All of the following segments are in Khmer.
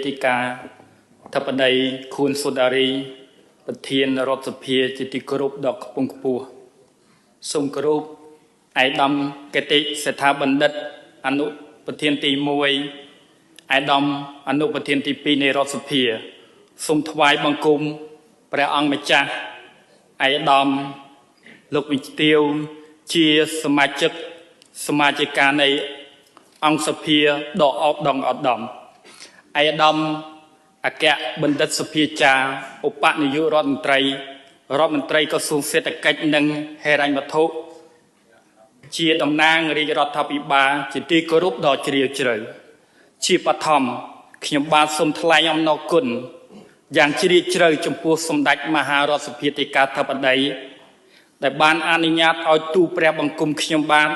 ធិការធិបតីខួនសុដារីប្រធានរដ្ឋសភាជាទីគោរពដ៏ខ្ពង់ខ្ពស់សូមគោរពឯកឧត្តមកតិសេដ្ឋាបណ្ឌិតអនុប្រធានទី1ឯកឧត្តមអនុប្រធានទី2នៃរដ្ឋសភាសូមថ្វាយបង្គំព្រះអង្គម្ចាស់ឯកឧត្តមលោកវិជ្ជាវជាសមាជិកសមាជិកានៃអង្គសភាដ៏អឧត្តមឧត្តមឯកឧត្តមអគ្គបណ្ឌិតសភាចារឧបនាយករដ្ឋមន្ត្រីរដ្ឋមន្ត្រីក្រសួងសេដ្ឋកិច្ចនិងហិរញ្ញវត្ថុជាតំណាងរាជរដ្ឋាភិបាលជាទីគោរពដ៏ជ្រាលជ្រៅជាបឋមខ្ញុំបាទសូមថ្លែងអំណរគុណយ៉ាងជ្រាលជ្រៅចំពោះសម្ដេចមហារដ្ឋសភាធិការធិបតីដែលបានអនុញ្ញាតឲ្យទូព្រះបង្គំខ្ញុំបាទ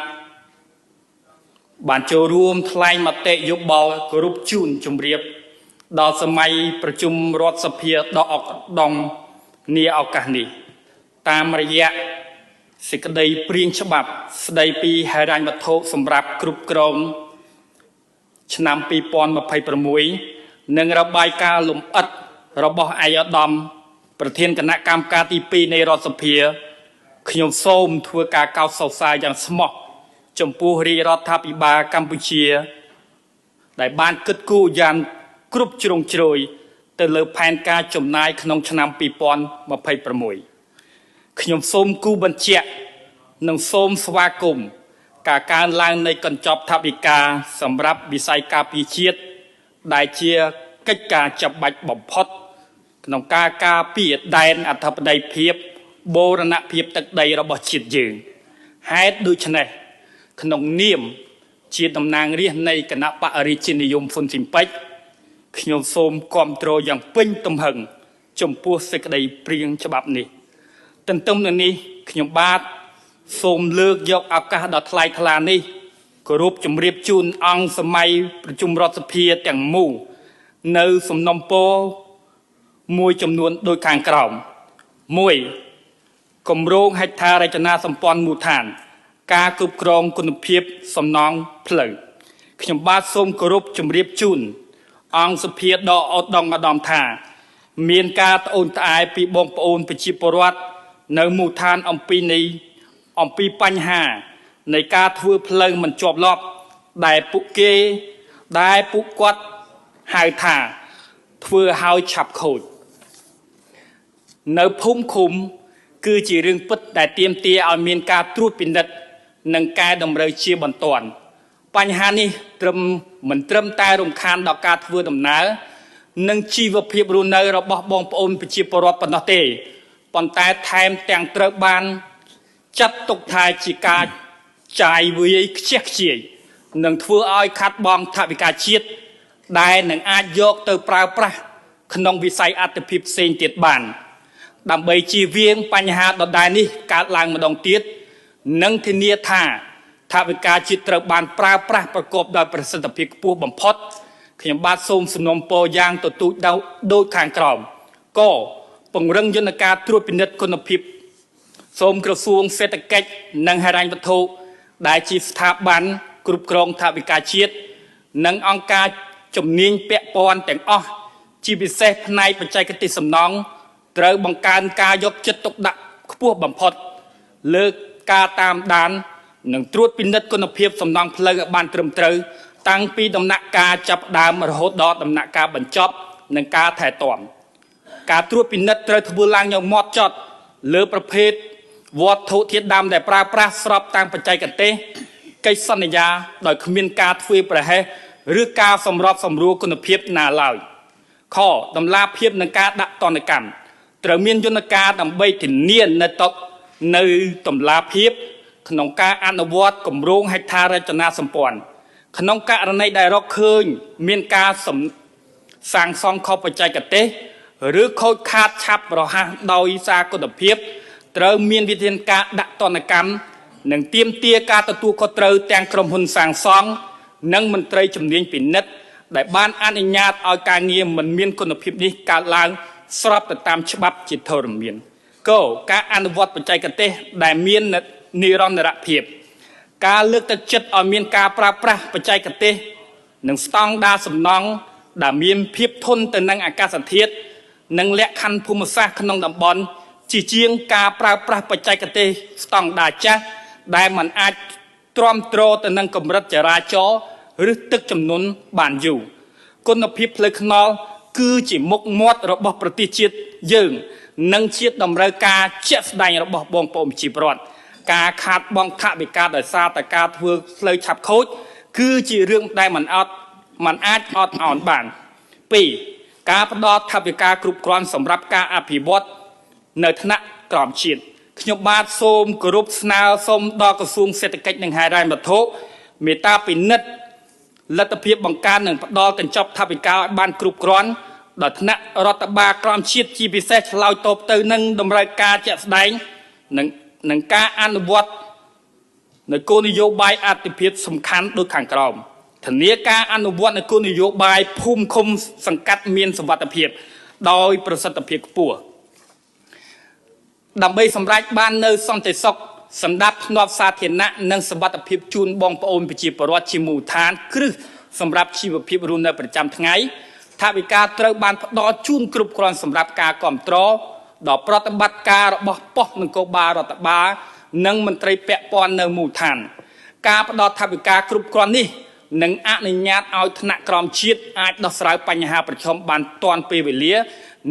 បានចូលរួមថ្លែងមតិយោបល់គោរពជូនជម្រាបដល់សម័យប្រជុំរដ្ឋសភាដ៏ឧត្តមនាឱកាសនេះតាមរយៈសេចក្តីព្រាងច្បាប់ស្តីពីហិរញ្ញវត្ថុសម្រាប់គ្រប់គ្រងឆ្នាំ2026និងរបាយការណ៍លម្អិតរបស់ឯកឧត្តមប្រធានគណៈកម្មការទី2នៃរដ្ឋសភាខ្ញុំសូមធ្វើការកោតសរសើរយ៉ាងស្មោះចំពោះរាជរដ្ឋាភិបាលកម្ពុជាដែលបានគិតគូរយ៉ាងគ្រប់ជ្រុងជ្រោយទៅលើផែនការចំណាយក្នុងឆ្នាំ2026ខ្ញុំសូមគូបញ្ជាក់និងសូមស្វាគមន៍ការកើនឡើងនៃកញ្ចប់ថវិកាសម្រាប់វិស័យការពារជាតិដែលជាកិច្ចការចាំបាច់បំផុតក្នុងការការពារដែនអធិបតេយ្យភាពបូរណភាពទឹកដីរបស់ជាតិយើងហេតុដូច្នេះក្នុងនាមជាតំណាងរាស្ត្រនៃគណៈបក្សរាជានិយមហ្វុនស៊ីមពេចខ្ញុំសូមគាំទ្រយ៉ាងពេញទំហឹងចំពោះសេចក្តីព្រាងច្បាប់នេះទន្ទឹមនឹងនេះខ្ញុំបាទសូមលើកយកឱកាសដ៏ថ្លៃថ្លានេះគោរពជម្រាបជូនអង្គសម័យប្រជុំរដ្ឋសភាទាំងមូលនៅសំណុំពរមួយចំនួនដូចខាងក្រោម1គម្រោងហេដ្ឋារចនាសម្ព័ន្ធមូលដ្ឋានការគ្រប់គ្រងគុណភាពសំណង់ផ្លូវខ្ញុំបាទសូមគោរពជម្រាបជូនអង្គសភាដ៏ឧត្តមឧត្តមថាមានការត្អូញត្អែពីបងប្អូនប្រជាពលរដ្ឋនៅមូលដ្ឋានអំពីបញ្ហានៃការធ្វើផ្លូវមិនជាប់លាប់ដែលពួកគាត់ហៅថាធ្វើឲ្យឆាប់ខូចនៅភូមិឃុំគឺជារឿងពិតដែលទាមទារឲ្យមានការត្រួតពិនិត្យនិងកែតម្រូវជាបន្ទាន់បញ្ហានេះមិនត្រឹមតែរំខានដល់ការធ្វើដំណើរនិងជីវភាពរស់នៅរបស់បងប្អូនប្រជាពលរដ្ឋប៉ុណ្ណោះទេប៉ុន្តែថែមទាំងត្រូវបានចាត់ទុកថាជាការចាយវាយខ្ជះខ្ជាយនិងធ្វើឲ្យខាត់បងថវិកាជាតិដែលនឹងអាចយកទៅប្រើប្រាស់ក្នុងវិស័យអត្ថិភាពផ្សេងទៀតបានដើម្បីជៀសវាងបញ្ហាដដែលនេះកើតឡើងម្ដងទៀតនិងធានាថាថវិកាជាតិត្រូវបានប្រើប្រាស់ប្រកបដោយប្រសិទ្ធភាពខ្ពស់បំផុតខ្ញុំបាទសូមសំណូមពរយ៉ាងទទូចដូចខាងក្រោមកពង្រឹងយន្តការត្រួតពិនិត្យគុណភាពសូមក្រសួងសេដ្ឋកិច្ចនិងហិរញ្ញវត្ថុដែលជាស្ថាប័នគ្រប់គ្រងថវិកាជាតិនិងអង្គការជំនាញពាក់ព័ន្ធទាំងអស់ជាពិសេសផ្នែកបច្ចេកទេសសំណង់ត្រូវបង្កើនការយកចិត្តទុកដាក់ខ្ពស់បំផុតលើការតាមដាននិងត្រួតពិនិត្យគុណភាពសំណង់ផ្លូវឲ្យបានត្រឹមត្រូវតាំងពីដំណាក់កាលចាប់ដើមរហូតដល់ដំណាក់កាលបញ្ចប់និងការថែទាំការត្រួតពិនិត្យត្រូវធ្វើឡើងយ៉ាងហ្មត់ចត់លើប្រភេទវត្ថុធាតុដើមដែលប្រើប្រាស់ស្របតាមបច្ចេកទេសកិច្ចសន្យាដោយគ្មានការធ្វើប្រហែសឬការសម្របសម្រួលគុណភាពណាឡើយខតម្លាភាពនិងការដាក់ទណ្ឌកម្មត្រូវមានយន្តការដើម្បីធានានៅតម្លាភាពក្នុងការអនុវត្តគម្រោងហេដ្ឋារចនាសម្ព័ន្ធក្នុងករណីដែលរកឃើញមានការសាងសង់ខុសបច្ចេកទេសឬខូចខាតឆាប់រហ័សដោយសារគុណភាពត្រូវមានវិធានការដាក់ទណ្ឌកម្មនិងទាមទារការទទួលខុសត្រូវទាំងក្រុមហ៊ុនសាងសង់និងមន្ត្រីជំនាញពិនិត្យដែលបានអនុញ្ញាតឲ្យការងារមិនមានគុណភាពនេះកើតឡើងស្របទៅតាមច្បាប់ជាធរមានកការអនុវត្តបច្ចេកទេសដែលមាននិរន្តរភាពការលើកទឹកចិត្តឲ្យមានការប្រើប្រាស់បច្ចេកទេសនិងស្តង់ដារសំណង់ ដែលមានភាពធន់ទៅនឹងអាកាសធាតុនិងលក្ខខណ្ឌភូមិសាស្ត្រក្នុងតំបន់ជាជាងការប្រើប្រាស់បច្ចេកទេសស្តង់ដារចាស់ដែលមិនអាចទ្រាំទ្រទៅនឹងកម្រិតចរាចរណ៍ឬទឹកជំនន់បានយូរគុណភាពផ្លូវថ្នល់គឺជាមុខមាត់របស់ប្រទេសជាតិយើងនិងជាតម្រូវការជាក់ស្ដែងរបស់បងប្អូនប្រជាពលរដ្ឋការខាតបង់ថវិកាដោយសារតែការធ្វើផ្លូវឆាប់ខូចគឺជារឿងដែលមិនអាចអត់ឱនបាន2ការផ្ដល់ថវិកាគ្រប់គ្រាន់សម្រាប់ការអភិវឌ្ឍនៅថ្នាក់ក្រោមជាតិខ្ញុំបាទសូមគោរពស្នើសុំដល់ក្រសួងសេដ្ឋកិច្ចនិងហិរញ្ញវត្ថុមេត្តាពិនិត្យលទ្ធភាពបង្កើននិងផ្ដល់កញ្ចប់ថវិកាឲ្យបានគ្រប់គ្រាន់ដល់ថ្នាក់រដ្ឋបាលក្រោមជាតិជាពិសេសឆ្លើយតបទៅនឹងតម្រូវការជាក់ស្ដែងនិងការអនុវត្តនៅគោលនយោបាយអាទិភាពសំខាន់ដូចខាងក្រោមធានាការអនុវត្តនៅគោលនយោបាយភូមិឃុំសង្កាត់មានសុវត្ថិភាពដោយប្រសិទ្ធភាពខ្ពស់ដើម្បីសម្រេចបាននៅសន្តិសុខសម្ដាប់ធ្នាប់សាធារណៈនិងសុវត្ថិភាពជូនបងប្អូនប្រជាពលរដ្ឋជាមូលដ្ឋានគ្រឹះសម្រាប់ជីវភាពរស់នៅប្រចាំថ្ងៃថវិកាត្រូវបានផ្ដល់ជូនគ្រប់គ្រាន់សម្រាប់ការគ្រប់គ្រងដល់ប្រតិបត្តិការរបស់ប៉ុស្តិ៍នគរបាលរដ្ឋបាលនិងមន្ត្រីពាក់ព័ន្ធនៅមូលដ្ឋានការផ្ដល់ថវិកាគ្រប់គ្រាន់នេះនឹងអនុញ្ញាតឲ្យថ្នាក់ក្រោមជាតិអាចដោះស្រាយបញ្ហាប្រឈមបានទាន់ពេលវេលា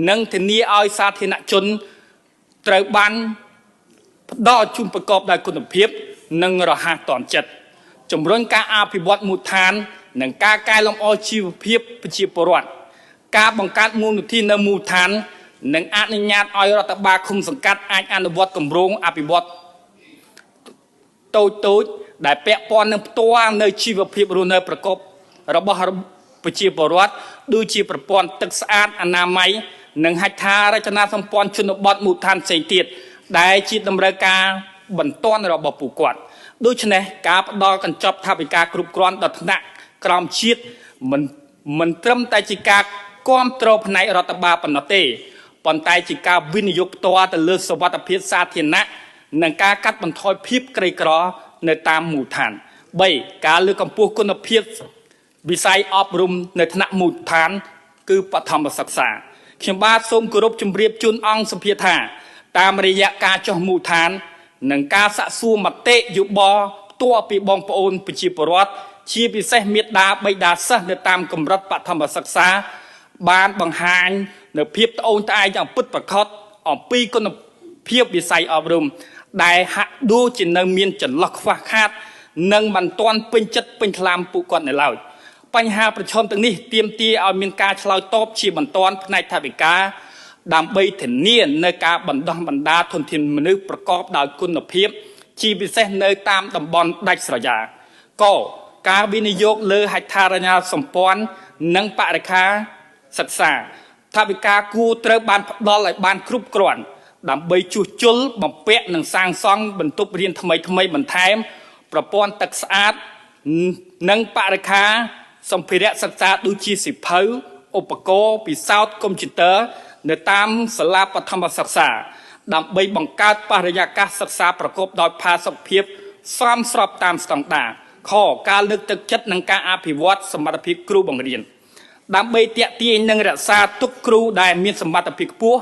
និងធានាឲ្យសាធារណជនត្រូវបានផ្ដល់ជូនប្រកបដោយគុណភាពនិងរហ័សទាន់ចិត្តជំរុញការអភិវឌ្ឍមូលដ្ឋាននិងការកែលម្អជីវភាពប្រជាពលរដ្ឋការបង្កើតមូលនិធិនៅមូលដ្ឋាននិងអនុញ្ញាតឲ្យរដ្ឋបាលឃុំសង្កាត់អាចអនុវត្តគម្រោងអភិវឌ្ឍតូចៗដែលពាក់ព័ន្ធនឹងផ្ទាល់នៅជីវភាពរស់នៅប្រកបរបស់ប្រជាពលរដ្ឋដូចជាប្រព័ន្ធទឹកស្អាតអនាម័យនិងហេដ្ឋារចនាសម្ព័ន្ធជនបទមូលដ្ឋានផ្សេងទៀតដែលជាតម្រូវការបន្ទាន់របស់ពួកគាត់ដូច្នេះការផ្ដល់កញ្ចប់ថវិកាគ្រប់គ្រាន់ដល់ថ្នាក់ក្រោមជាតិមិនត្រឹមតែជាការគាំទ្រផ្នែករដ្ឋបាលប៉ុណ្ណោះទេប៉ុន្តែជាការវិនិយោគផ្ទាល់ទៅលើសុវត្ថិភាពសាធារណៈនិងការកាត់បន្ថយភាពក្រីក្រនៅតាមមូលដ្ឋាន3ការលើកកម្ពស់គុណភាពវិស័យអប់រំនៅថ្នាក់មូលដ្ឋានគឺបឋមសិក្សាខ្ញុំបាទសូមគោរពជម្រាបជូនអង្គសភាថាតាមរយៈការចុះមូលដ្ឋាននិងការសាកសួរមតិយោបល់ផ្ទាល់ពីបងប្អូនប្រជាពលរដ្ឋជាពិសេសមេដាបិតាសិស្សនៅតាមកម្រិតបឋមសិក្សាបានបង្ហាញនៅភាពត្អូញត្អែរយ៉ាងពិតប្រាកដអំពីគុណភាពវិស័យអប់រំដែលហាក់ដូចជានៅមានចន្លោះខ្វះខាតនិងមិនទាន់ពេញចិត្តពេញថ្លើមពួកគាត់នៅឡើយបញ្ហាប្រឈមទាំងនេះទាមទារឲ្យមានការឆ្លើយតបជាបន្ទាន់ផ្នែកថវិកាដើម្បីធានានៅការបណ្ដោះបណ្ដាលធនធានមនុស្សប្រកបដោយគុណភាពជាពិសេសនៅតាមតំបន់ដាច់ស្រយាលកការវិនិយោគលើហេដ្ឋារចនាសម្ព័ន្ធនិងបរិក្ខារសិក្សាថវិកាគួរត្រូវបានផ្ដល់ឲ្យបានគ្រប់គ្រាន់ដើម្បីជួសជុលបំពាក់និងសាងសង់បន្ទប់រៀនថ្មីៗបន្ថែមប្រព័ន្ធទឹកស្អាតនិងបរិក្ខារសម្ភារៈសិក្សាដូចជាសៀវភៅឧបករណ៍ពិសោធន៍កុំព្យូទ័រនៅតាមសាលាបឋមសិក្សាដើម្បីបង្កើតបរិយាកាសសិក្សាប្រកបដោយផាសុកភាពសមស្របតាមស្តង់ដារខការលើកទឹកចិត្តនិងការអភិវឌ្ឍសមត្ថភាពគ្រូបង្រៀនដើម្បីទាក់ទាញនិងរក្សាទុកគ្រូដែលមានសមត្ថភាពខ្ពស់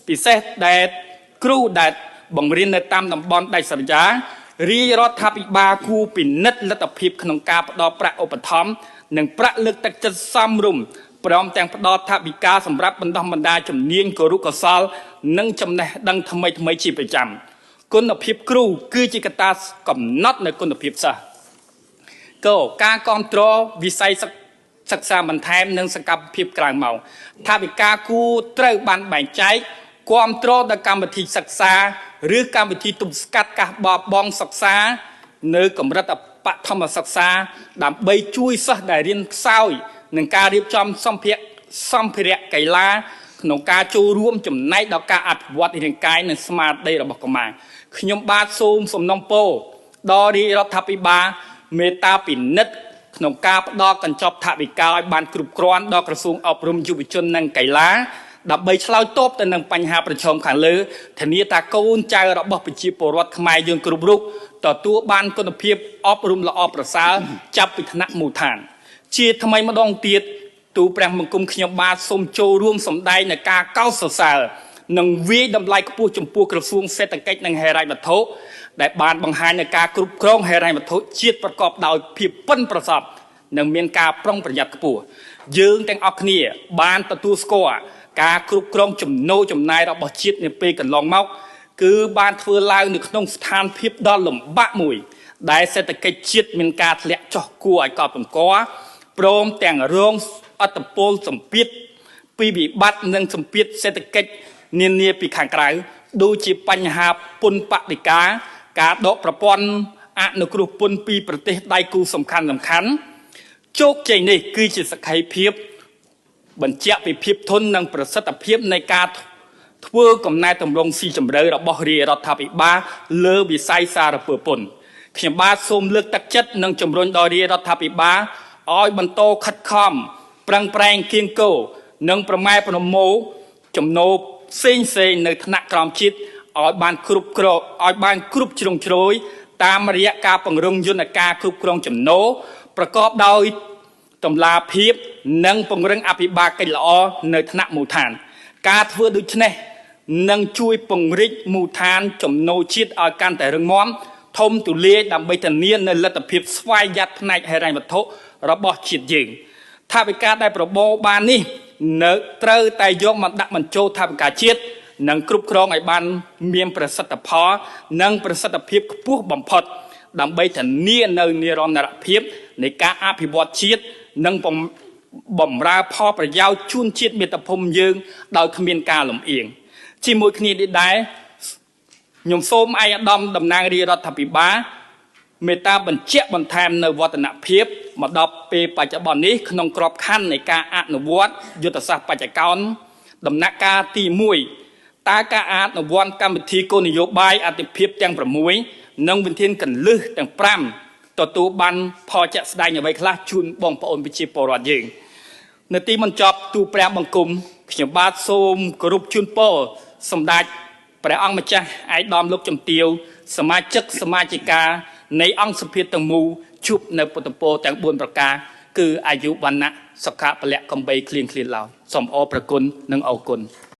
ពិសេសដែលគ្រូដែលបង្រៀននៅតាមតំបន់ដាច់ស្រយាលរាជរដ្ឋាភិបាលគួរពិនិត្យលទ្ធភាពក្នុងការផ្ដល់ប្រាក់ឧបត្ថម្ភនិងប្រាក់លើកទឹកចិត្តសមរម្យព្រមទាំងផ្ដល់ថវិកាសម្រាប់បណ្ដោះបណ្ដាលជំនាញគរុកោសល្យនិងចំណេះដឹងថ្មីៗជាប្រចាំគុណភាពគ្រូគឺជាកត្តាកំណត់នៅគុណភាពសិស្សកការគ្រប់គ្រងវិស័យសិក្សាបន្ថែមនិងសកម្មភាពក្រៅម៉ោងថវិកាគួរត្រូវបានបែងចែកគាំទ្រដល់កម្មវិធីសិក្សាឬកម្មវិធីទប់ស្កាត់ការបោះបង់សិក្សានៅកម្រិតបឋមសិក្សាដើម្បីជួយសិស្សដែលរៀនខ្សោយនិងការរៀបចំសម្ភារៈកីឡាក្នុងការចូលរួមចំណែកដល់ការអភិវឌ្ឍរាងកាយនិងស្មារតីរបស់កុមារខ្ញុំបាទសូមសំណូមពរដល់រាជរដ្ឋាភិបាលមេត្តាពិនិត្យក្នុងការផ្ដល់កញ្ចប់ថវិកាឲ្យបានគ្រប់គ្រាន់ដល់ក្រសួងអប់រំយុវជននិងកីឡាដើម្បីឆ្លើយតបទៅនឹងបញ្ហាប្រឈមខាងលើធានាថាកូនចៅរបស់ប្រជាពលរដ្ឋខ្មែរយើងគ្រប់រូបទទួលបានគុណភាពអប់រំល្អប្រសើរចាប់ពីថ្នាក់មូលដ្ឋានជាថ្មីម្ដងទៀត ទូព្រះបង្គំខ្ញុំបាទសូមចូលរួមសម្ដែងនៅការកោតសរសើរនិងវាយតម្លៃខ្ពស់ចំពោះក្រសួងសេដ្ឋកិច្ចនិងហិរញ្ញវត្ថុដែលបានបង្ហាញនូវការគ្រប់គ្រងហិរញ្ញវត្ថុជាតិប្រកបដោយភាពប៉ិនប្រសប់និងមានការប្រុងប្រយ័ត្នខ្ពស់យើងទាំងអស់គ្នាបានទទួលស្គាល់ការគ្រប់គ្រងចំណូលចំណាយរបស់ជាតិនាពេលកន្លងមកគឺបានធ្វើឡើងនៅក្នុងស្ថានភាពដ៏លំបាកមួយដែលសេដ្ឋកិច្ចជាតិមានការធ្លាក់ចុះគួរឲ្យកត់សម្គាល់ព្រមទាំងរងអត្តពលសម្ពាធពីវិបត្តិនិងសម្ពាធសេដ្ឋកិច្ចនានាពីខាងក្រៅដូចជាបញ្ហាពន្ធបដិការការដកប្រព័ន្ធអនុគ្រោះពន្ធពីប្រទេសដៃគូសំខាន់សំខាន់ជោគជ័យនេះគឺជាសក្ខីភាពបញ្ជាក់ពីភាពធន់និងប្រសិទ្ធភាពនៃការធ្វើកំណែតម្រង់ស៊ីជម្រៅរបស់រាជរដ្ឋាភិបាលលើវិស័យសារពើពន្ធខ្ញុំបាទសូមលើកទឹកចិត្តនិងជំរុញដល់រាជរដ្ឋាភិបាលឲ្យបន្តខិតខំប្រឹងប្រែងគៀងគោនិងប្រម៉ែប្រមូលចំណូលផ្សេងផ្សេងនៅថ្នាក់ក្រោមជាតិឲ្យបានគ្រប់គ្រងឲ្យបានគ្រប់ជ្រុងជ្រោយតាមរយៈការពង្រឹងយន្តការគ្រប់គ្រងចំណូលប្រកបដោយតម្លាភាពនិងពង្រឹងអភិបាលកិច្ចល្អនៅថ្នាក់មូលដ្ឋានការធ្វើដូច្នេះនឹងជួយពង្រីកមូលដ្ឋានចំណូលជាតិឲ្យកាន់តែរឹងមាំធំទូលាយដើម្បីធានានូវលទ្ធភាពស្វ័យយ័តផ្នែកហិរញ្ញវត្ថុរបស់ជាតិយើងថវិកាដែលប្រមូលបាននេះនៅត្រូវតែយកមកដាក់បញ្ចូលថវិកាជាតិនិងគ្រប់គ្រងឲ្យបានមានប្រសិទ្ធផលនិងប្រសិទ្ធភាពខ្ពស់បំផុតដើម្បីធានានូវនិរន្តរភាពនៃការអភិវឌ្ឍជាតិនិងបំរើផលប្រយោជន៍ជូនជាតិមាតុភូមិយើងដោយគ្មានការលំអៀងជាមួយគ្នានេះដែរខ្ញុំសូមឯកឧត្តមតំណាងរាជរដ្ឋាភិបាលមេត្តាបញ្ជាក់បន្ថែមនៅវឌ្ឍនភាពមកដល់ពេលបច្ចុប្បន្ននេះក្នុងក្របខ័ណ្ឌនៃការអនុវត្តយុទ្ធសាស្ត្របច្ចកោណដំណាក់កាលទី1តើការអនុវត្តកម្មវិធីគោលនយោបាយអតិភិបទាំង6និងវិធានកលឹះទាំង5ទទួលបានផលជាក់ស្ដែងអ្វីខ្លះជូនបងប្អូនប្រជាពលរដ្ឋយើងនៅទីបញ្ចប់ទូព្រះបង្គំខ្ញុំបាទសូមគោរពជូនពរសម្ដេចព្រះអង្គម្ចាស់ឯកឧត្តមលោកជំទាវសមាជិកសមាជិកានៃអង្គសភាទាំងមូលជួបនៅពុទ្ធពរទាំង4ប្រការគឺអាយុវណ្ណៈសុខៈពលៈកំបីគ្លៀងគ្លាតឡើយសូមអរព្រគុណនិងអរគុណ។